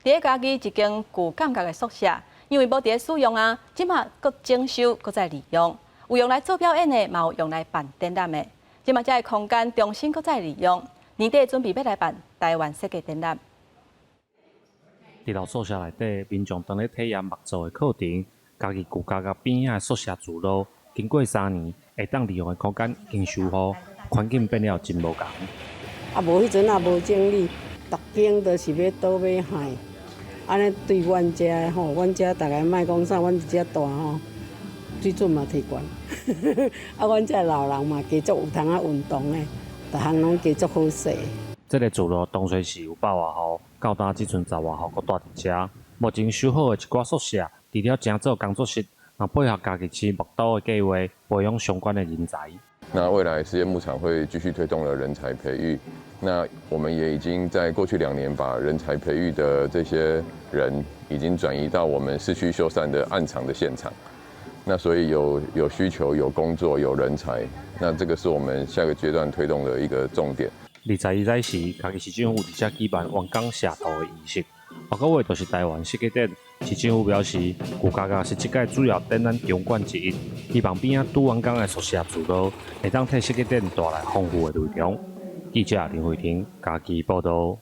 佇咧嘉義一間舊感覺的宿舍，因為無佇咧使用啊，這馬閣整修，閣再利用，有用來做表演的，嘛有用來辦展覽的。這馬這个空間重新閣再利用，年底準備欲來辦台灣設計展覽。佇老宿舍內底，民眾當咧體驗木造的課程。嘉義舊甲覺邊仔的宿舍聚落，經過3年，會當利用的空間已經修好，環境變了真無仝。啊，無彼陣也無整理，逐間都是欲倒欲害。按呢對阮遮吼，阮遮逐个莫講啥，阮遮大吼，水準嘛提懸。啊，阮遮老人嘛加足有通仔運動的，逐項攏加足好勢。這个聚落當初是有百外戶，到今只賰十外戶閣蹛佇遮。目前修好的一寡宿舍，除了誠做工作室，嘛配合嘉義市木都的計劃，培養相關的人才。那未來實驗牧場會繼續推動了人才培育。那我們也已經在過去2年把人才培育的這些人，已經轉移到我們市區修繕的案場的現場。那所以有需求、有工作、有人才，那這個是我們下個階段推動的一個重點。21早時，嘉義市政府佇遮舉辦完工謝塗的儀式。下個月就是台灣設計展。市政府表示，舊甲覺是這屆主要展覽場館之一，希望邊仔拄完工的宿舍聚落，會當替設計展帶來豐富的內容。記者林慧婷嘉義報道。